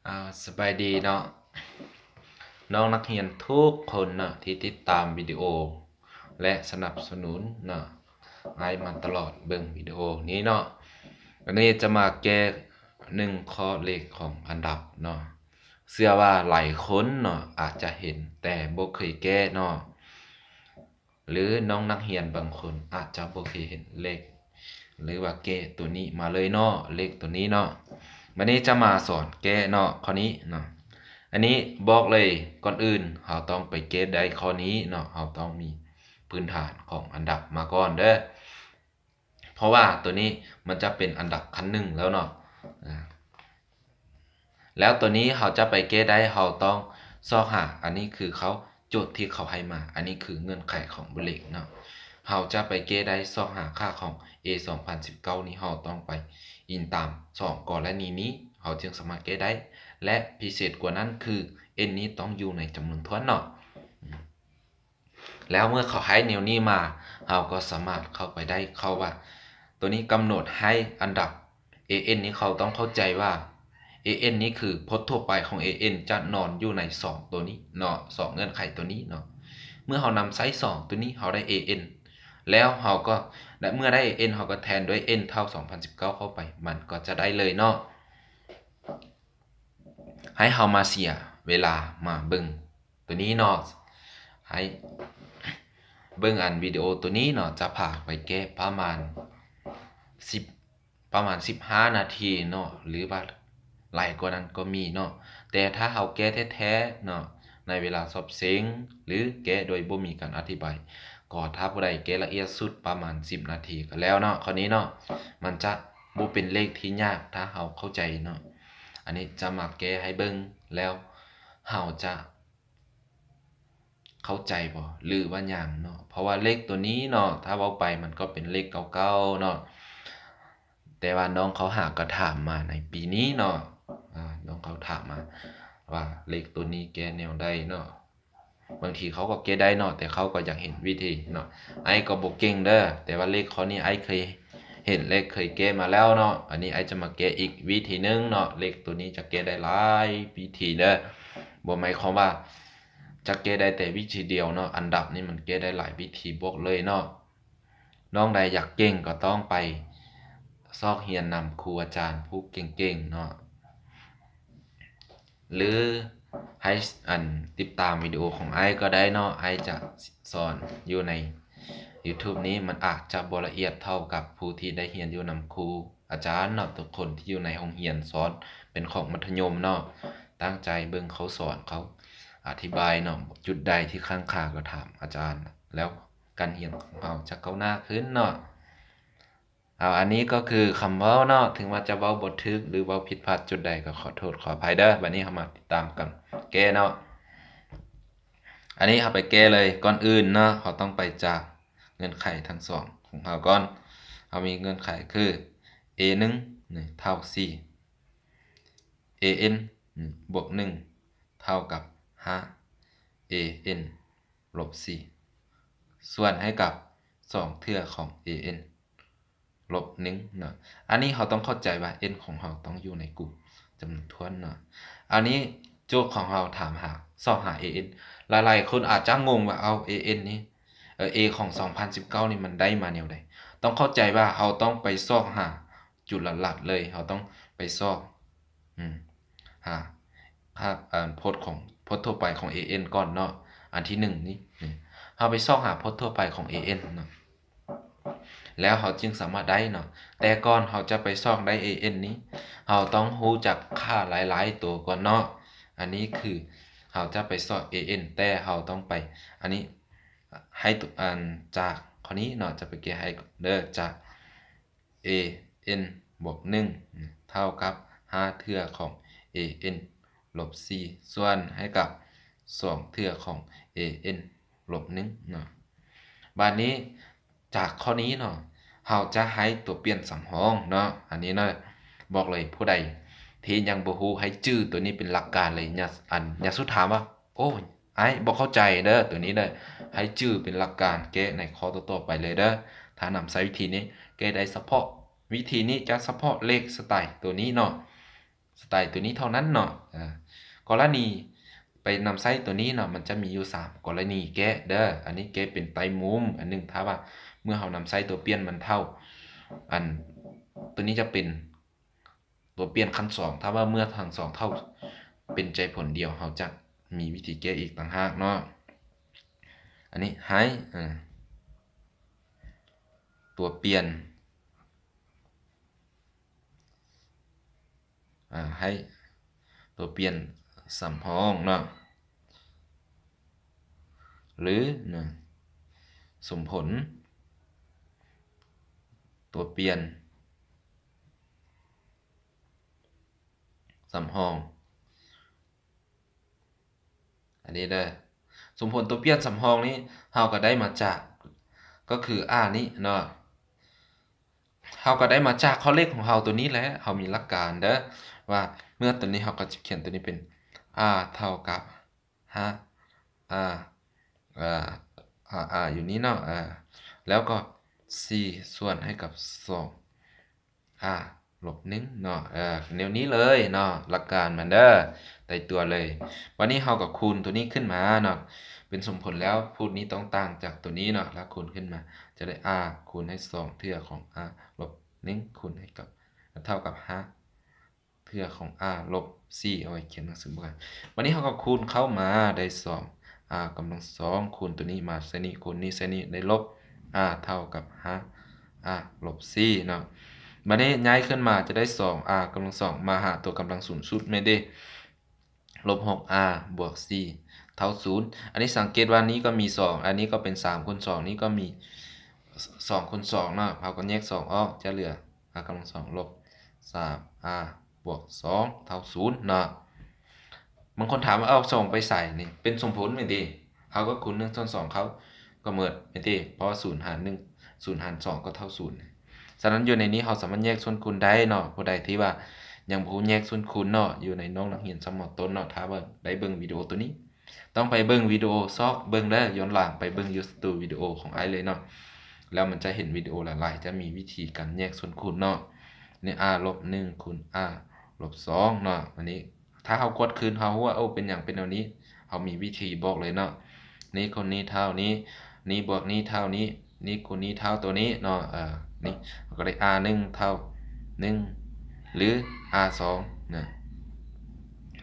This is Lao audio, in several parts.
ອາ ສະບາຍດີເນາະ ນ້ອງນັກຮຽນທຸກຄົນເນາະ ທີ່ຕິດຕາມວິດີໂອ ແລະ ສະໜັບສະໜູນເນາະ ອ້າຍມາຕະຫຼອດ ເບິ່ງວິດີໂອນີ້ເນາະ. ວັນນີ້ຈະມາແກ້ໜຶ່ງຂໍ້ເລກຂອງອັນດັບເນາະ. ເຊື່ອວ່າຫຼາຍຄົນເນາະ ອາດຈະເຫັນ ແຕ່ບໍ່ເຄີຍແກ້ເນາະ. ຫຼືນ້ອງນັກຮຽນບາງຄົນອາດຈະບໍ່ເຄີຍເຫັນເລກ ຫຼືວ່າແກ້ໂຕນີ້ມາເລີຍເນາະ ເລກໂຕນີ້ເນາະ. ບັດນີ້ຈະມາສອນແກ້ເນາະ ຂໍ້ນີ້ເນາະ. ອັນນີ້ບອກເລີຍ ກ່ອນອື່ນເຮົາຕ້ອງໄປແກ້ໄດ້ຂໍ້ນີ້ເນາະ ເຮົາຕ້ອງມີພື້ນຖານຂອງອັນດັບມາກ່ອນເດີ້ ເພາະວ່າໂຕນີ້ມັນຈະເປັນອັນດັບຂັ້ນໜຶ່ງແລ້ວເນາະ. ອາ ແລ້ວໂຕນີ້ເຮົາຈະໄປແກ້ໄດ້ ເຮົາຕ້ອງຊອກຫາ ອັນນີ້ຄືເຂົາ ໂຈດທີ່ເຂົາໃຫ້ມາ ອັນນີ້ຄືເງື່ອນໄຂຂອງບົດເລກເນາະ. ເຮົາຈະໄປແກ້ໄດ້ ຊອກຫາຄ່າຂອງ A ສອງພັນສິບເກົ້ານີ້ ເຮົາຕ້ອງໄປອີງຕາມສອງກໍລະນີນີ້ ເຮົາຈຶ່ງສາມາດແກ້ໄດ້ ແລະ ພິເສດກວ່ານັ້ນຄື n ນີ້ຕ້ອງຢູ່ໃນຈຳນວນຖ້ວນເນາະ. ແລ້ວເມື່ອເຂົາໃຫ້ແນວນີ້ມາ ເຮົາກໍສາມາດເຂົ້າໄປໄດ້ ເຂົາວ່າ ໂຕນີ້ກຳນົດໃຫ້ອັນດັບ an ນີ້ ເຂົາຕ້ອງເຂົ້າໃຈວ່າ an ນີ້ຄືພົດທົ່ວໄປຂອງ an ຈະນອນຢູ່ໃນສອງໂຕນີ້ເນາະ ສອງເງື່ອນໄຂໂຕນີ້ເນາະ. ເມື່ອເຮົານຳໃຊ້ສອງໂຕນີ້ ເຮົາໄດ້ an ແລ້ວເຮົາກໍໄດ້ ເມື່ອໄດ້ an ເຮົາກໍແທນດ້ວຍ n ເທົ່າສອງພັນສິບເກົ້າເຂົ້າໄປ ມັນກໍຈະໄດ້ເລີຍເນາະ. ໃຫ້ເຮົາມາເສຍເວລາມາເບິ່ງໂຕນີ້ເນາະ ໃຫ້ເບິ່ງອັນວິດີໂອໂຕນີ້ເນາະ ຈະພາໄປແກ້ປະມານສິບ ປະມານສິບຫ້ານາທີເນາະ ຫຼືວ່າຫຼາຍກວ່ານັ້ນກໍມີເນາະ. ແຕ່ຖ້າເຮົາແກ້ແທ້ໆເນາະ ໃນເວລາສອບເສັງ ຫຼືແກ້ໂດຍບໍ່ມີການອະທິບາຍ ກໍຖ້າຜູ້ໃດແກ້ລະອຽດສຸດປະມານສິບນາທີກໍແລ້ວເນາະ ຂໍ້ນີ້ເນາະ ມັນຈະບໍ່ເປັນເລກທີ່ຍາກ ຖ້າເຮົາເຂົ້າໃຈເນາະ. ອັນນີ້ຈະມາແກ້ໃຫ້ເບິ່ງ ແລ້ວເຮົາຈະເຂົ້າໃຈບໍ່ ຫຼືວ່າຫຍັງເນາະ. ເພາະວ່າເລກໂຕນີ້ເນາະ ຖ້າເວົ້າໄປມັນກໍເປັນເລກເກົ່າໆເນາະ ແຕ່ວ່ານ້ອງເຂົາຫາກໍຖາມມາໃນປີນີ້ເນາະ ອາ ນ້ອງເຂົາຖາມມາວ່າເລກໂຕນີ້ແກ້ແນວໃດເນາະ. ບາງທີເຂົາກໍແກ້ໄດ້ເນາະ ແຕ່ເຂົາກໍຢາກເຫັນວິທີເນາະ. ອ້າຍກໍບໍ່ເກັ່ງເດີ້ ແຕ່ວ່າເລກຂໍ້ນີ້ອ້າຍເຄີຍເຫັນ ແລະ ເຄີຍແກ້ມາແລ້ວເນາະ. ອັນນີ້ອ້າຍຈະມາແກ້ອີກວິທີໜຶ່ງເນາະ. ເລກໂຕນີ້ຈະແກ້ໄດ້ຫຼາຍວິທີເດີ້ ບໍ່ໝາຍຄວາມວ່າຈະແກ້ໄດ້ແຕ່ວິທີດຽວເນາະ. ອັນດັບນີ້ມັນແກ້ໄດ້ຫຼາຍວິທີບອກເລີຍເນາະ. ນ້ອງໃດຢາກເກັ່ງກໍຕ້ອງໄປຊອກຮຽນນຳຄູອາຈານຜູ້ເກັ່ງໆເນາະ ຫຼືໃຫ້ ອັນ ຕິດຕາມວິດີໂອຂອງອ້າຍກໍໄດ້ເນາະ. ອ້າຍຈະສອນຢູ່ໃນ YouTube ນີ້ ມັນອາດຈະບໍ່ລະອຽດເທົ່າກັບຜູ້ທີ່ໄດ້ຮຽນຢູ່ນຳຄູອາຈານເນາະ. ທຸກຄົນທີ່ຢູ່ໃນໂຮງຮຽນສອນເປັນຂອງມັດທະຍົມເນາະ ຕັ້ງໃຈເບິ່ງເຂົາສອນ ເຂົາອະທິບາຍເນາະ. ຈຸດໃດທີ່ຄ້າງຄາກໍຖາມອາຈານ ແລ້ວ ການຮຽນຂອງເຮົາຈະກ້າວໜ້າຂຶ້ນເນາະ. ເອົາ ອັນນີ້ກໍຄືຄຳເວົ້າເນາະ. ເຖິງວ່າຈະເວົ້າບໍ່ຖືກ ຫຼືເວົ້າຜິດພາດຈຸດໃດກໍຂໍໂທດຂໍອະໄພເດີ້. ບັດນີ້ເຮົາມາຕິດຕາມກັນແກ້ເນາະ. ອັນນີ້ເຮົາໄປແກ້ເລີຍ. ກ່ອນອື່ນເນາະ ເຮົາຕ້ອງໄປຈາກເງື່ອນໄຂທັງສອງຂອງເຮົາກ່ອນ. ເຮົາມີເງື່ອນໄຂຄື a ໜຶ່ງເທົ່າສີ່ a n ບວກໜຶ່ງເທົ່າກັບຫ້າ a n ລົບສີ່ ສ່ວນໃຫ້ກັບສອງເທື່ອຂອງ a n ລົບໜຶ່ງເນາະ. ອັນນີ້ເຮົາຕ້ອງເຂົ້າໃຈວ່າ n ຂອງເຮົາຕ້ອງຢູ່ໃນກຸ່ມຈຳນວນຖ້ວນເນາະ. ອັນນີ້ໂຈດຂອງເຮົາຖາມຫາ ຊອກຫາ a n. ຫຼາຍໆຄົນອາດຈະງົງວ່າ ເອົາ a n ນີ້ ເອີ a ຂອງສອງພັນສິບເກົ້ານີ້ມັນໄດ້ມາແນວໃດ? ຕ້ອງເຂົ້າໃຈວ່າເຮົາຕ້ອງໄປຊອກຫາຈຸດຫຼັກໆເລີຍ. ເຮົາຕ້ອງໄປຊອກ ອືມ ຫາ ອາ ພົດຂອງ ພົດທົ່ວໄປຂອງ a n ກ່ອນເນາະ. ອັນທີໜຶ່ງນີ້ ນີ້ ເຮົາໄປຊອກຫາພົດທົ່ວໄປຂອງ a n ເນາະ ແລ້ວເຮົາຈຶ່ງສາມາດໄດ້ເນາະ. ແຕ່ກ່ອນເຮົາຈະໄປຊອກໄດ້ a n ນີ້ ເຮົາຕ້ອງຮູ້ຈັກຄ່າຫຼາຍໆໂຕກ່ອນເນາະ. ອັນນີ້ຄືເຮົາຈະໄປຊອກ a n ແຕ່ເຮົາຕ້ອງໄປ ອັນນີ້ໃຫ້ ອັນ ຈາກຂໍ້ນີ້ເນາະ ຈະໄປແກ້ໃຫ້ເດີ້ ຈາກ a n ບວກໜຶ່ງເທົ່າກັບຫ້າເທື່ອຂອງ a n ລົບສີ່ ສ່ວນໃຫ້ກັບສອງເທື່ອຂອງ a n ລົບໜຶ່ງເນາະ. ບາດນີ້ຈາກຂໍ້ນີ້ເນາະ ເຮົາຈະໃຫ້ຕົວປ່ຽນສຳຮອງເນາະ. ອັນນີ້ເນາະ ບອກເລີຍ ຜູ້ໃດທີ່ຍັງບໍ່ຮູ້ ໃຫ້ຈື່ຕົວນີ້ເປັນຫຼັກການເລີຍ. ຢ່າ ອັນ ຢ່າສູ່ຖາມວ່າ ໂອ້ຍ ອ້າຍບໍ່ເຂົ້າໃຈເດີ້ ຕົວນີ້ເດີ້. ໃຫ້ຈື່ເປັນຫຼັກການແກ້ໃນຂໍ້ຕໍ່ໆໄປເລີຍເດີ້. ຖ້ານຳໃຊ້ວິທີນີ້ ແກ້ໄດ້ສະເພາະ ວິທີນີ້ຈະສະເພາະເລກສະໄຕລ໌ຕົວນີ້ເນາະ. ສະໄຕໂຕນີ້ເທົ່ານັ້ນເນາະ. ອາ ກໍລະນີໄປນຳໃຊ້ໂຕນີ້ເນາະ ມັນຈະມີຢູ່ສາມກໍລະນີແກ້ເດີ. ອັນນີ້ແກ້ເປັນໄຕມຸມ. ອັນໜຶ່ງ ຖ້າວ່າເມື່ອເຮົານຳໃຊ້ຕົວປ່ຽນມັນເທົ່າ ອັນ ໂຕນີ້ຈະເປັນຕົວປ່ຽນຂັ້ນສອງ. ຖ້າວ່າເມື່ອທັງສອງເທົ່າເປັນໃຈຜົນດຽວ ເຮົາຈະມີວິທີແກ້ອີກຕ່າງຫາກເນາະ. ອັນນີ້ໃຫ້ ເອີ ຕົວປ່ຽນ ອາ ໃຫ້ຕົວປ່ຽນສຳຮອງເນາະ ຫຼື ນະ ສົມຜົນຕົວປ່ຽນສຳຮອງ. ອັນນີ້ເດີ ສົມຜົນຕົວປ່ຽນສຳຮອງນີ້ ເຮົາກໍໄດ້ມາຈາກ ກໍຄື R ນີ້ເນາະ. ເຮົາກໍໄດ້ມາຈາກຂໍ້ເລກຂອງເຮົາຕົວນີ້ແຫຼະ. ເຮົາມີຫຼັກການເດີ ວ່າເມື່ອຕົວນີ້ ເຮົາກໍຈະຂຽນຕົວນີ້ເປັນ R ເທົ່າກັບ R R R R ຢູ່ນີ້ເນາະ ອາ ແລ້ວກໍ C ສ່ວນໃຫ້ກັບ ສອງ R ລົບ ໜຶ່ງ ເນາະ. ເອີ ແນວນີ້ເລີຍເນາະ ຫຼັກການມັນເດີ ໄດ້ຕົວເລີຍ. ບາດນີ້ເຮົາກໍຄູນຕົວນີ້ຂຶ້ນມາເນາະ ເປັນສົມຜົນແລ້ວ ພູດນີ້ຕ້ອງຕ່າງຈາກຕົວນີ້ເນາະ ແລ້ວຄູນຂຶ້ນມາ ຈະໄດ້ R ຄູນໃຫ້ສອງເທື່ອຂອງ R ລົບ ໜຶ່ງ ຄູນໃຫ້ກັບ ເທົ່າກັບ R ເທື່ອຂອງ R ລົບ ສີ່ ເອົາໄວ້ຂຽນໜັງສືບໍ່ໄດ້. ບາດນີ້ເຮົາກໍຄູນເຂົ້າມາໄດ້ ສອງ R ກຳລັງສອງ ຄູນຕົວນີ້ມາໃສ່ນີ້ ຄູນນີ້ໃສ່ນີ້ ໄດ້ລົບ R ເທົ່າກັບ R R ລົບ ສີ່ ເນາະ. ບາດນີ້ຍ້າຍຂຶ້ນມາຈະໄດ້ ສອງ R ກຳລັງສອງ ມາຫາຕົວກຳລັງສູງສຸດແມ່ນເດ ລົບ ຫົກ R ບວກ ສີ່ ເທົ່າ ສູນ. ອັນນີ້ສັງເກດວ່ານີ້ກໍມີ ສອງ ອັນນີ້ກໍເປັນ ສາມ ຄູນ ສອງ ນີ້ກໍມີ ສອງ ຄູນ ສອງ ເນາະ ເຮົາກໍແຍກ ສອງ ອອກ ຈະເຫຼືອ R ກຳລັງສອງ ລົບ ສາມ R ບວກ ສອງ ເທົ່າ ສູນ ເນາະ. ບາງຄົນຖາມວ່າ ເອົາ ສອງ ໄປໃສ? ນີ້ເປັນສົມຜົນແມ່ນຕິ? ເຮົາກໍຄູນ ໜຶ່ງສ່ວນສອງ ເຂົ້າກໍໝົດແມ່ນຕິ? ເພາະວ່າ ສູນ ຫານ ໜຶ່ງ ສູນ ຫານ ສອງ ກໍເທົ່າ ສູນ. ສະນັ້ນ ຢູ່ໃນນີ້ເຮົາສາມາດແຍກສ່ວນຄູນໄດ້ເນາະ. ຜູ້ໃດທີ່ວ່າຍັງບໍ່ຮູ້ແຍກສ່ວນຄູນເນາະ ຢູ່ໃນນ້ອງນັກຮຽນຊັ້ນ ມ.ຕົ້ນ ເນາະ ຖ້າວ່າໄດ້ເບິ່ງວິດີໂອຕົວນີ້ ຕ້ອງໄປເບິ່ງວິດີໂອ ຊອກເບິ່ງເດີ ຍ້ອນຫຼັງໄປເບິ່ງຢູ່ສະຕູວິດີໂອຂອງອ້າຍເລີຍເນາະ ແລ້ວມັນຈະເຫັນວິດີໂອຫຼາຍໆ ຈະມີວິທີການແຍກສ່ວນຄູນເນາະ. ນີ້ R ລົບ ໜຶ່ງ ຄູນ R ລົບ ສອງ ເນາະ. ອັນນີ້ ຖ້າເຮົາກວດຄືນ ເຮົາຮູ້ວ່າ ໂອ້ ເປັນຫຍັງເປັນແນວນີ້ ເຮົາມີວິທີບອກເລີຍເນາະ. ນີ້ຄູນນີ້ເທົ່ານີ້ ນີ້ບວກນີ້ເທົ່ານີ້ ນີ້ຄູນນີ້ເທົ່າຕົວນີ້ເນາະ. ເອີ ນີ້ເຮົາກໍໄດ້ R ໜຶ່ງ ເທົ່າ ໜຶ່ງ ຫຼື R ສອງ ນະ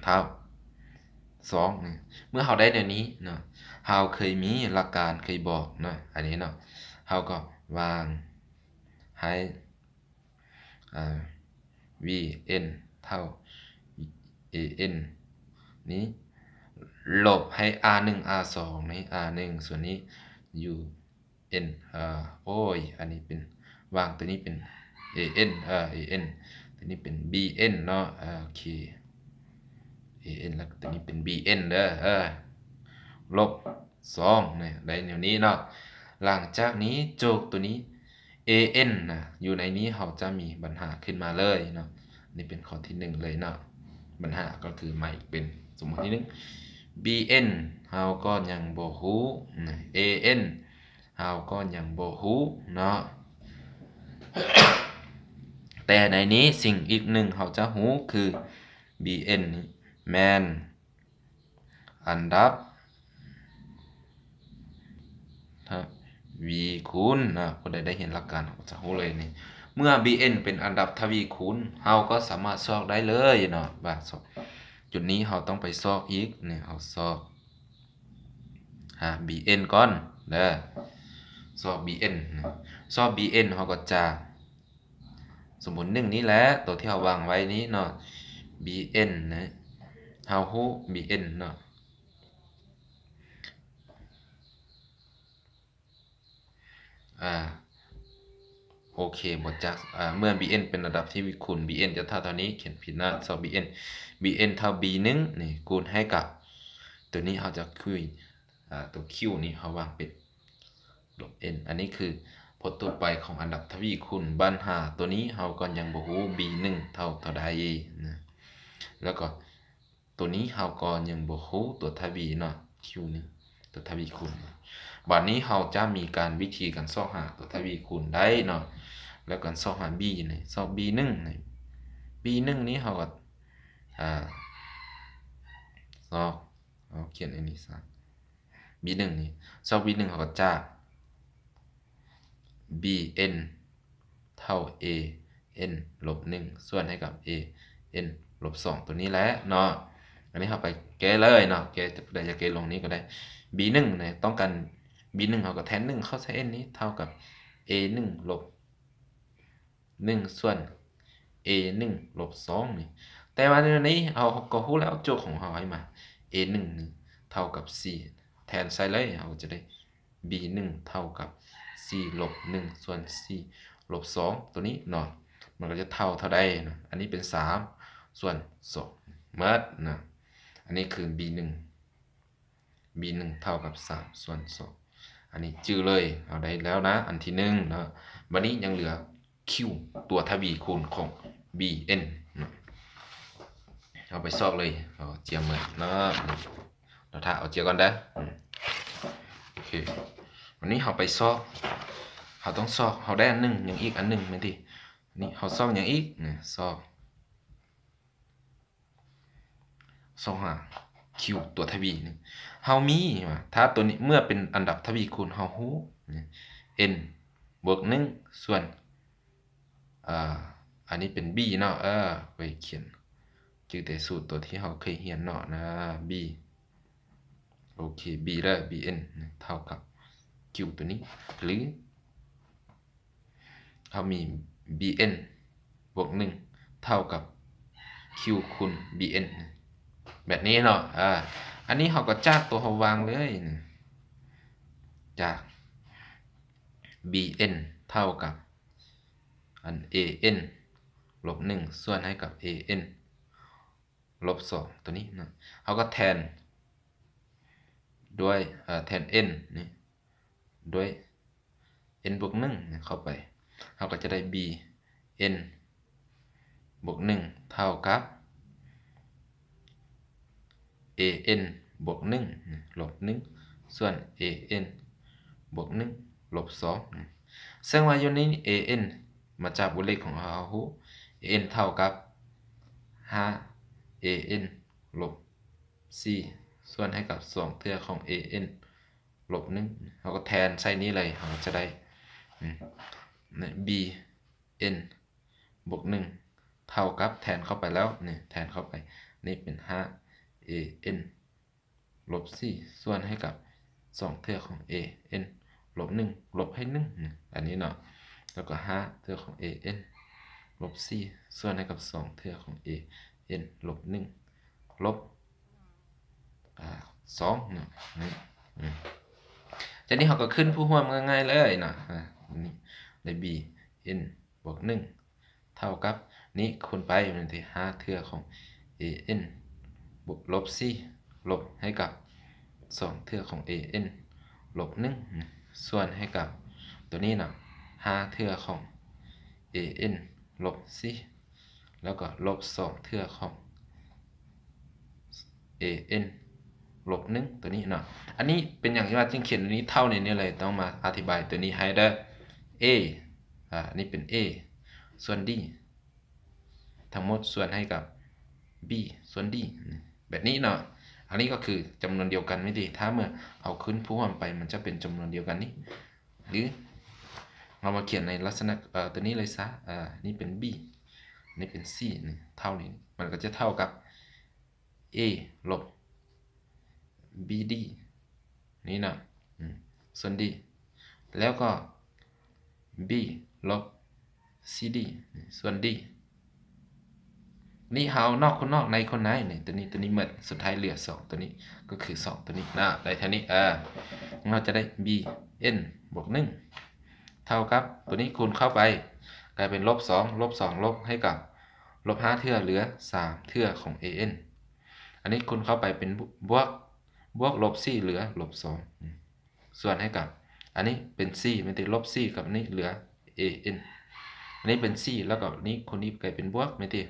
ເທົ່າ ສອງ ນີ້. ເມື່ອເຮົາໄດ້ແນວນີ້ເນາະ ເຮົາເຄີຍມີຫຼັກການເຄີຍບອກເນາະ ອັນນີ້ເນາະ ເຮົາກໍວາງໃຫ້ ອ່າ V N ເທົ່າ A N ນີ້ ລົບໃຫ້ R ໜຶ່ງ R ສອງ ນີ້ R ໜຶ່ງ ສ່ວນນີ້ U N ເອີ ໂອ້ຍ ອັນນີ້ເປັນ ວາງຕົວນີ້ເປັນ A N ເອີ A N ຕົວນີ້ເປັນ B N ເນາະ ເອີ ໂອເຄ A N ແລ້ວຕົວນີ້ເປັນ B N ເດີ ເອີ ລົບ ສອງ ນີ້ ໄດ້ແນວນີ້ເນາະ. ຫຼັງຈາກນີ້ ໂຈກຕົວນີ້ A N ນະ ຢູ່ໃນນີ້ເຮົາຈະມີບັນຫາຂຶ້ນມາເລີຍເນາະ. ນີ້ເປັນຂໍ້ທີໜຶ່ງເລີຍເນາະ. ບັນຫາກໍຄືໃໝ່ເປັນສົມມຸດທີໜຶ່ງ B N ເຮົາກໍຍັງບໍ່ຮູ້ A N ເຮົາກໍຍັງບໍ່ຮູ້ເນາະ. ແຕ່ໃນນີ້ສິ່ງອີກໜຶ່ງເຮົາຈະຮູ້ຄື B N ນີ້ແມ່ນ ອັນດັບທະວີຄູນນະ. ຜູ້ໃດໄດ້ຮຽນຫຼັກການເຮົາກໍຈະຮູ້ເລີຍນີ້ ເມື່ອ B N ເປັນອັນດັບທະວີຄູນ ເຮົາກໍສາມາດຊອກໄດ້ເລີຍເນາະ ວ່າ ຈຸດນີ້ເຮົາຕ້ອງໄປຊອກອີກນີ້ ເຮົາຊອກຫາ B N ກ່ອນເດີ ຊອກ B N ນະ ຊອກ B N ເຮົາກໍຈະ ສົມມຸດໜຶ່ງນີ້ແຫຼະ ໂຕທີ່ເຮົາວາງໄວ້ນີ້ເນາະ B N ນະ ເຮົາຮູ້ B N ເນາະ ອາ ໂອເຄ ບໍ່ຈັກ ອາ ເມື່ອ B N ເປັນລະດັບທະວີຄູນ B N ຈະເທົ່າເທົ່ານີ້ ຂຽນຜິດນະ ຊອກ B N B N ເທົ່າ B ໜຶ່ງນີ້ ຄູນໃຫ້ກັບ ໂຕນີ້ເຮົາຈະຄຸຍ ອາ ໂຕ Q ນີ້ເຮົາວາງເປັນ ລົບ N ອັນນີ້ຄືບົດທົ່ວໄປຂອງອັນດັບທະວີຄູນ. ບັນຫາໂຕນີ້ເຮົາກໍຍັງບໍ່ຮູ້ B ໜຶ່ງເທົ່າເທົ່າໃດນະ ແລ້ວກໍໂຕນີ້ເຮົາກໍຍັງບໍ່ຮູ້ຕົວທະວີເນາະ Q ໜຶ່ງ ຕົວທະວີຄູນ. ບາດນີ້ເຮົາຈະມີການ ວິທີການຊອກຫາຕົວທະວີຄູນໄດ້ເນາະ ແລ້ວການຊອກຫາ B ນີ້ ຊອກ B ໜຶ່ງນີ້ B ໜຶ່ງນີ້ເຮົາກໍ ອ່າ ຊອກ ເຮົາຂຽນອັນນີ້ຊະ B ໜຶ່ງນີ້ ຊອກ B ໜຶ່ງ ເຮົາກໍຈາກ B N ເທົ່າ A N ລົບໜຶ່ງ ສ່ວນໃຫ້ກັບ A N ລົບສອງ ຕົວນີ້ແຫຼະເນາະ. ອັນນີ້ເຮົາໄປແກ້ເລີຍເນາະ ແກ້ ຜູ້ໃດຢາກແກ້ລົງນີ້ກໍໄດ້ B ໜຶ່ງນີ້ ຕ້ອງການ B ໜຶ່ງ ເຮົາກໍແທນໜຶ່ງເຂົ້າໃສ່ N ນີ້ ເທົ່າກັບ A ໜຶ່ງ ລົບ ໜຶ່ງ ສ່ວນ A ໜຶ່ງ ລົບສອງ ນີ້. ແຕ່ວ່າໃນນີ້ເຮົາກໍຮູ້ແລ້ວ ໂຈດຂອງເຮົາໃຫ້ມາ A ໜຶ່ງ ນີ້ເທົ່າກັບສີ່ ແທນໃສ່ເລີຍ ເຮົາຈະໄດ້ B ໜຶ່ງ ເທົ່າກັບສີ່ ລົບໜຶ່ງ ສ່ວນສີ່ ລົບສອງ ຕົວນີ້ເນາະ ມັນກໍຈະເທົ່າເທົ່າໃດນະ? ອັນນີ້ເປັນສາມ ສ່ວນສອງ ໝົດນະ. ອັນນີ້ຄື B ໜຶ່ງ B ໜຶ່ງ ເທົ່າກັບສາມ ສ່ວນສອງ ອັນນີ້ຈື່ເລີຍ ເຮົາໄດ້ແລ້ວນະ ອັນທີໜຶ່ງເນາະ. ບັດນີ້ຍັງເຫຼືອ Q ຕົວທະວີຄູນຂອງ B N ເນາະ. ເຮົາໄປຊອກເລີຍ ເອົາເຈ້ຍເມືອເນາະ. ເຮົາຖ້າເອົາເຈ້ຍກ່ອນເດີ. ອືມ ໂອເຄ ວັນນີ້ເຮົາໄປຊອກ ເຮົາຕ້ອງຊອກ ເຮົາໄດ້ອັນໜຶ່ງ ຍັງອີກອັນໜຶ່ງແມ່ນຕິ? ນີ້ເຮົາຊອກຫຍັງອີກ? ນີ້ ຊອກ ຊອກຫາ Q ຕົວທະວີນີ້ ເຮົາມີວ່າ ຖ້າຕົວນີ້ ເມື່ອເປັນອັນດັບທະວີຄູນ ເຮົາຮູ້ N ບວກໜຶ່ງ ສ່ວນ ອ່າ ອັນນີ້ເປັນ B ເນາະ ເອີ ໄວ້ຂຽນ ຈື່ແຕ່ສູດຕົວທີ່ເຮົາເຄີຍຮຽນເນາະນະ B ໂອເຄ B ເດີ B N ເທົ່າກັບ Q ຕົວນີ້ ຫຼື ເຮົາມີ B N ບວກໜຶ່ງ ເທົ່າກັບ Q ຄູນ B N ແບບນີ້ເນາະ. ອາ ອັນນີ້ເຮົາກໍຈາກຕົວເຮົາວາງເລີຍ ຈາກ B N ເທົ່າກັບ ອັນ A N ລົບໜຶ່ງ ສ່ວນໃຫ້ກັບ A N ລົບສອງ ຕົວນີ້ເນາະ ເຮົາກໍແທນດ້ວຍ ເອີ ແທນ N ນີ້ດ້ວຍ N ບວກໜຶ່ງ ເຂົ້າໄປ ເຮົາກໍຈະໄດ້ B N ບວກໜຶ່ງ ເທົ່າກັບ A N ບວກໜຶ່ງ ລົບໜຶ່ງ ສ່ວນ A N ບວກໜຶ່ງ ລົບສອງ ເຊິ່ງວ່າຢູ່ໃນ A N ມາຈາກບົດເລກຂອງເຮົາ ເຮົາຮູ້ A N ເທົ່າກັບ ຫ້າ A N ລົບສີ່ ສ່ວນໃຫ້ກັບສອງເທື່ອຂອງ A N ລົບໜຶ່ງ ເຮົາກໍແທນໃສ່ນີ້ເລີຍ ເຮົາກໍຈະໄດ້ ອືມ B N ບວກໜຶ່ງ ເທົ່າກັບ ແທນເຂົ້າໄປແລ້ວ ນີ້ ແທນເຂົ້າໄປ ນີ້ເປັນ ຫ້າ A N ລົບສີ່ ສ່ວນໃຫ້ກັບສອງເທື່ອຂອງ A N ລົບໜຶ່ງ ລົບໃຫ້ໜຶ່ງ ນີ້ ອັນນີ້ເນາະ ແລ້ວກໍ ຫ້າ ເທື່ອຂອງ A N ລົບສີ່ ສ່ວນໃຫ້ກັບສອງເທື່ອຂອງ A N ລົບໜຶ່ງ ລົບ ອາ ສອງເນາະ ນີ້ ອືມ ຈາກນີ້ເຮົາກໍຂຶ້ນຜູ້ຮ່ວມງ່າຍໆເລີຍເນາະ ອາ ນີ້ ໄດ້ B N ບວກໜຶ່ງ ເທົ່າກັບ ນີ້ຄູນໄປ ແມ່ນທີ່ ຫ້າເທື່ອຂອງ A N ບວກ ລົບສີ່ ລົບໃຫ້ກັບສອງເທື່ອຂອງ A N ລົບໜຶ່ງ ສ່ວນໃຫ້ກັບຕົວນີ້ເນາະ ຫ້າເທື່ອຂອງ A N ລົບສີ່ ແລ້ວກໍລົບສອງເທື່ອຂອງ A N ລົບໜຶ່ງ ຕົວນີ້ເນາະ. ອັນນີ້ເປັນຫຍັງທີ່ວ່າຈຶ່ງຂຽນຕົວນີ້ເທົ່າໃນນີ້ເລີຍ ຕ້ອງມາອະທິບາຍຕົວນີ້ໃຫ້ເດີ. A ອາ ອັນນີ້ເປັນ A ສ່ວນ D ທັງໝົດສ່ວນໃຫ້ກັບ B ສ່ວນ D ແບບນີ້ເນາະ. ອັນນີ້ກໍຄືຈຳນວນດຽວກັນແມ່ນຕິ ຖ້າເມື່ອເອົາຂຶ້ນຜູ້ຮ່ວມໄປ ມັນຈະເປັນຈຳນວນດຽວກັນນີ້ ຫຼືເຮົາມາຂຽນໃນລັກສະນະ ເອີ ຕົວນີ້ເລີຍຊະ ເອີ ນີ້ເປັນ B ນີ້ເປັນ C ນີ້ເທົ່ານີ້ ມັນກໍຈະເທົ່າກັບ A ລົບ B D ນີ້ເນາະ ອືມ ສ່ວນ D ແລ້ວກໍ B ລົບ C D ສ່ວນ D ນີ້ເຮົານອກຄູນນອກ ໃນຄູນໃນ ນີ້ ຕົວນີ້ ຕົວນີ້ໝົດ ສຸດທ້າຍເຫຼືອສອງ ຕົວນີ້ກໍຄືສອງ ຕົວນີ້ນະ ໄດ້ເທົ່ານີ້ ເອີ ເຮົາຈະໄດ້ B N ບວກໜຶ່ງ ເທົ່າກັບຕົວນີ້ຄູນເຂົ້າໄປ ກາຍເປັນລົບສອງ ລົບສອງ ລົບໃຫ້ກັບລົບຫ້າເທື່ອ ເຫຼືອສາມເທື່ອຂອງ A N. ອັນນີ້ຄູນເຂົ້າໄປເປັນບວກ ບວກລົບສີ່ ເຫຼືອລົບສອງ ອືມ ສ່ວນໃຫ້ກັບ ອັນນີ້ເປັນສີ່ ແມ່ນຕິ ລົບສີ່ ກັບອັນນີ້ເຫຼືອ A N. ອັນນີ້ເປັນສີ່ ແລ້ວກໍນີ້ຄູນນີ້ກາຍເປັນບວກ ແມ່ນຕິ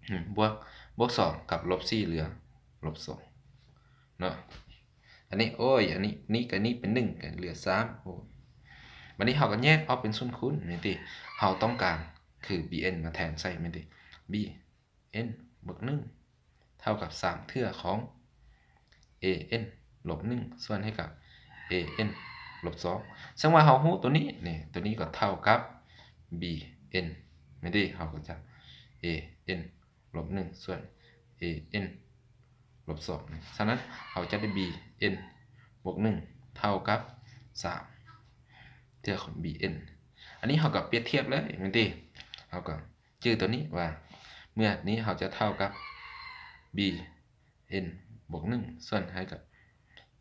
ອືມ ບວກ ບວກສອງ ກັບລົບສີ່ ເຫຼືອລົບສອງເນາະ. ອັນນີ້ ໂອ້ຍ ອັນນີ້ ນີ້ກັບນີ້ເປັນໜຶ່ງ ກໍເຫຼືອສາມ ໂອ້ ບັດນີ້ເຮົາກໍແຍກອອກເປັນສ່ວນຄູນ ແມ່ນຕິ ເຮົາຕ້ອງການຄື B N ມາແທນໃສ່ ແມ່ນຕິ B N ບວກໜຶ່ງ ເທົ່າກັບສາມເທື່ອຂອງ a n ລົບໜຶ່ງ ສ່ວນໃຫ້ກັບ a n ລົບສອງ ເຊິ່ງວ່າເຮົາຮູ້ຕົວນີ້ ນີ້ ຕົວນີ້ກໍເທົ່າກັບ b n ແມ່ນຕິ? ເຮົາກໍຈະ a n ລົບໜຶ່ງ ສ່ວນ a n ລົບສອງ ນີ້ ສະນັ້ນເຮົາຈະໄດ້ b n ບວກໜຶ່ງ ເທົ່າກັບສາມເທື່ອຂອງ b n ອັນນີ້ເຮົາກໍປຽບທຽບເລີຍ ແມ່ນຕິ? ເຮົາກໍຈື່ຕົວນີ້ວ່າ ເມື່ອນີ້ເຮົາຈະເທົ່າກັບ b n ບວກໜຶ່ງ ສ່ວນໃຫ້ກັບ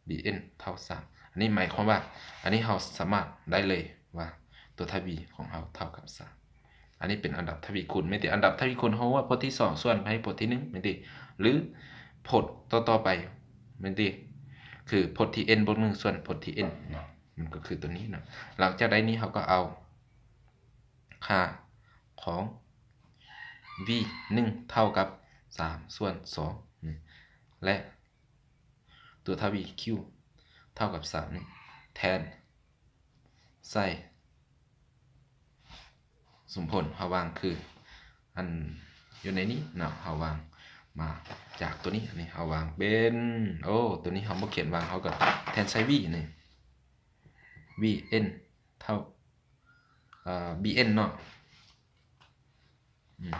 b n ເທົ່າສາມ ອັນນີ້ໝາຍຄວາມວ່າ ອັນນີ້ເຮົາສາມາດໄດ້ເລີຍວ່າ ຕົວທະວີຂອງເຮົາເທົ່າກັບສາມ ອັນນີ້ເປັນອັນດັບທະວີຄູນ ແມ່ນຕິ? ອັນດັບທະວີຄູນເຮົາວ່າພົດທີສອງ ສ່ວນໃຫ້ພົດທີໜຶ່ງ ແມ່ນຕິ? ຫຼື ພົດຕໍ່ໆໄປ ແມ່ນຕິ? ຄືພົດທີ n ບວກໜຶ່ງ ສ່ວນພົດທີ n ມັນກໍຄືຕົວນີ້ເນາະ. ຫຼັງຈາກໄດ້ນີ້ ເຮົາກໍເອົາຄ່າຂອງ v ໜຶ່ງ ເທົ່າກັບສາມ ສ່ວນສອງ ນີ້ ແລະ ຕົວທະວີ q ເທົ່າກັບສາມນີ້ ແທນໃສ່ສົມຜົນເຮົາວາງຄື ອັນຢູ່ໃນນີ້ເນາະ ເຮົາວາງມາຈາກຕົວນີ້ ອັນນີ້ເຮົາວາງເປັນ ໂອ້ ຕົວນີ້ເຮົາບໍ່ຂຽນວາງ ເຮົາກໍແທນໃສ່ v ນີ້ v n ເທົ່າ ເອີ b n ເນາະ ອືມ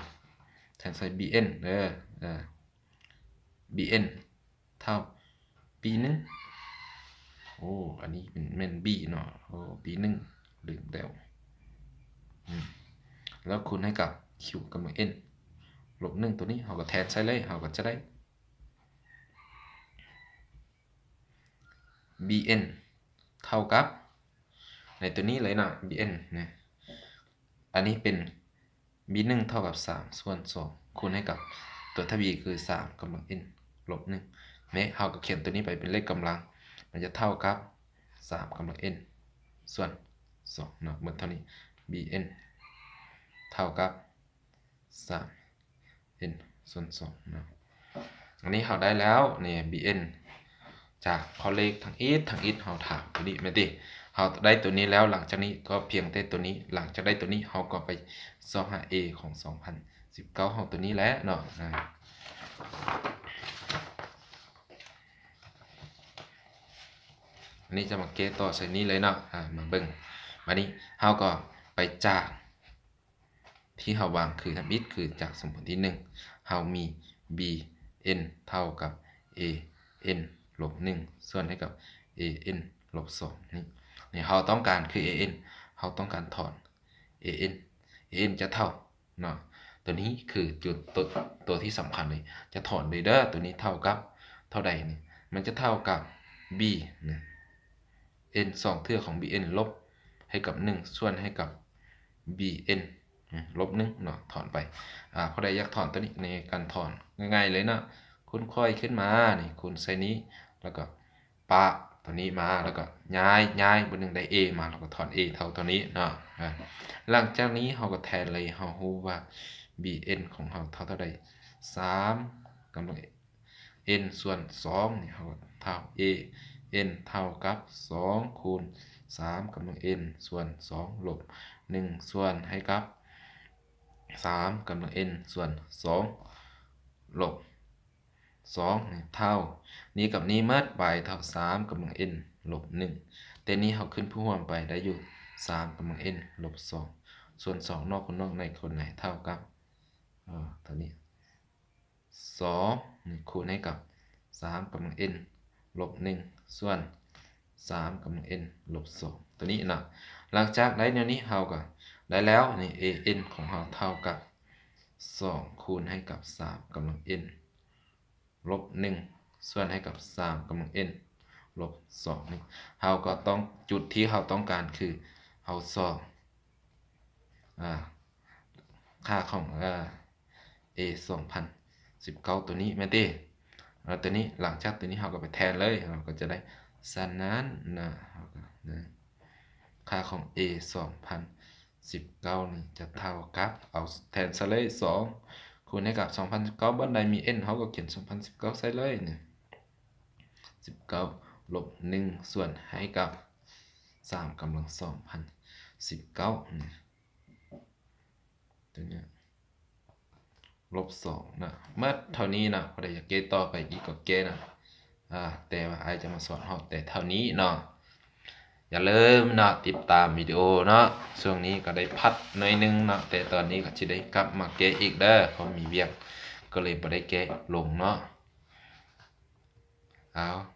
ແທນໃສ່ b n ເດີ ເອີ b n ເທົ່າ b ໜຶ່ງ ໂອ້ ອັນນີ້ແມ່ນ b ເນາະ ໂອ້ b ໜຶ່ງ ລືມແລ້ວ ອືມ ແລ້ວຄູນໃຫ້ກັບ q ກຳລັງ n ລົບໜຶ່ງ ຕົວນີ້ເຮົາກໍແທນໃສ່ເລີຍ ເຮົາກໍຈະໄດ້ b n ເທົ່າກັບ ໃນຕົວນີ້ເລີຍເນາະ b n ນີ້ ອັນນີ້ເປັນ b ໜຶ່ງ ເທົ່າກັບສາມ ສ່ວນສອງ ຄູນໃຫ້ກັບຕົວທະວີຄື ສາມ ກຳລັງ n ລົບໜຶ່ງ ແມ່ນ ເຮົາກໍຂຽນຕົວນີ້ໄປເປັນເລກກຳລັງ ມັນຈະເທົ່າກັບ ສາມ ກຳລັງ n ສ່ວນສອງເນາະ ໝົດເທົ່ານີ້ b n ເທົ່າກັບ ສາມ n ສ່ວນສອງເນາະ ອັນນີ້ເຮົາໄດ້ແລ້ວນີ້ b n ຈາກຂໍ້ເລກທັງອິດທັງອິດ ເຮົາຖາມຕົວນີ້ແມ່ນຕິ? ເຮົາໄດ້ຕົວນີ້ແລ້ວ ຫຼັງຈາກນີ້ກໍພຽງແຕ່ຕົວນີ້ ຫຼັງຈາກໄດ້ຕົວນີ້ ເຮົາກໍໄປຊອກຫາ a ຂອງສອງພັນສິບເກົ້າ ເຮົາຕົວນີ້ແຫຼະເນາະ ອາ ອັນນີ້ຈະມາແກ້ຕໍ່ໃສ່ນີ້ເລີຍເນາະ ອາ ມາເບິ່ງ ບາດນີ້ເຮົາກໍໄປຈາກ ທີ່ເຮົາວາງຄືທຳອິດ ຄືຈາກສົມຜົນທີໜຶ່ງ ເຮົາມີ b n ເທົ່າກັບ a n ລົບໜຶ່ງ ສ່ວນໃຫ້ກັບ a n ລົບສອງ ນີ້ ນີ້ເຮົາຕ້ອງການຄື a n ເຮົາຕ້ອງການຖອນ a n a n ຈະເທົ່າເນາະ ຕົວນີ້ຄືຈຸດ ຕົວ ຕົວທີ່ສຳຄັນເລີຍ ຈະຖອນເລີຍເດີ ຕົວນີ້ເທົ່າກັບເທົ່າໃດນີ້ ມັນຈະເທົ່າກັບ b ນະ n ສອງເທື່ອຂອງ b n ລົບໃຫ້ກັບໜຶ່ງ ສ່ວນໃຫ້ກັບ b n ລົບໜຶ່ງເນາະ ຖອນໄປ ອາ ຜູ້ໃດຢາກຖອນຕົວນີ້ ໃນການຖອນງ່າຍໆເລີຍເນາະ ຄູນຂ້ອຍຂຶ້ນມາ ນີ້ ຄູນໃສ່ນີ້ ແລ້ວກໍປະຕົວນີ້ມາ ແລ້ວກໍຍ້າຍ ຍ້າຍ ບາດໜຶ່ງໄດ້ a ມາ ແລ້ວກໍຖອນ a ເທົ່າເທົ່ານີ້ເນາະ ອາ ຫຼັງຈາກນີ້ເຮົາກໍແທນເລີຍ ເຮົາຮູ້ວ່າ b n ຂອງເຮົາເທົ່າເທົ່າໃດ ສາມ ກຳລັງ n ສ່ວນສອງ ນີ້ເຮົາເທົ່າ a n ເທົ່າກັບສອງ ຄູນສາມ ກຳລັງ n ສ່ວນສອງ ລົບໜຶ່ງ ສ່ວນໃຫ້ກັບສາມ ກຳລັງ n ສ່ວນສອງ ລົບສອງ ນີ້ເທົ່າ ນີ້ກັບນີ້ໝົດໄປເທົ່າສາມ ກຳລັງ n ລົບໜຶ່ງ ແຕ່ນີ້ເຮົາຂຶ້ນຜູ້ຮ່ວມໄປໄດ້ຢູ່ສາມ ກຳລັງ n ລົບສອງ ສ່ວນສອງ ນອກຄູນນອກ ໃນຄູນໃນ ເທົ່າກັບ ເອີ ເທົ່ານີ້ ສອງ ນີ້ຄູນໃຫ້ກັບສາມ ກຳລັງ n ລົບໜຶ່ງ ສ່ວນສາມ ກຳລັງ n ລົບສອງ ຕົວນີ້ເນາະ ຫຼັງຈາກໄດ້ແນວນີ້ ເຮົາກໍໄດ້ແລ້ວ ນີ້ a n ຂອງເຮົາເທົ່າກັບສອງ ຄູນໃຫ້ກັບສາມ ກຳລັງ n ລົບໜຶ່ງ ສ່ວນໃຫ້ກັບສາມ ກຳລັງ n ລົບສອງ ນີ້ ເຮົາກໍຕ້ອງ ຈຸດທີ່ເຮົາຕ້ອງການຄືເຮົາຊອກ ອາ ຄ່າຂອງ ອາ a ສອງພັນສິບເກົ້າ ຕົວນີ້ແມ່ນຕິ? ແລ້ວຕົວນີ້ ຫຼັງຈາກຕົວນີ້ເຮົາກໍໄປແທນເລີຍ ເຮົາກໍຈະໄດ້ ສະນັ້ນນະ ເຮົາກໍ ນະ ຄ່າຂອງ a ສອງພັນສິບເກົ້ານີ້ຈະເທົ່າກັບ ເອົາແທນໃສ່ເລີຍ ສອງ ຄູນໃຫ້ກັບສອງພັນສິບເກົ້າ ບ່ອນໃດມີ n ເຮົາກໍຂຽນສອງພັນສິບເກົ້າໃສ່ເລີຍນີ້ ສິບເກົ້າ ລົບໜຶ່ງ ສ່ວນໃຫ້ກັບສາມ ກຳລັງສອງພັນສິບເກົ້ານີ້ ຕົວນີ້ ລົບສອງເນາະ ໝົດເທົ່ານີ້ເນາະ. ຜູ້ໃດຢາກແກ້ຕໍ່ໄປອີກກໍແກ້ເນາະ ອາ ແຕ່ວ່າອ້າຍຈະມາສອນຮອດແຕ່ເທົ່ານີ້ເນາະ. ຢ່າລືມເນາະ ຕິດຕາມວິດີໂອເນາະ. ຊ່ວງນີ້ກໍໄດ້ພັກໜ້ອຍໜຶ່ງເນາະ ແຕ່ຕອນນີ້ກໍຊິໄດ້ກັບມາແກ້ອີກເດີ ເພາະມີວຽກ ກໍເລີຍບໍ່ໄດ້ແກ້ລົງເນາະ. ເອົາ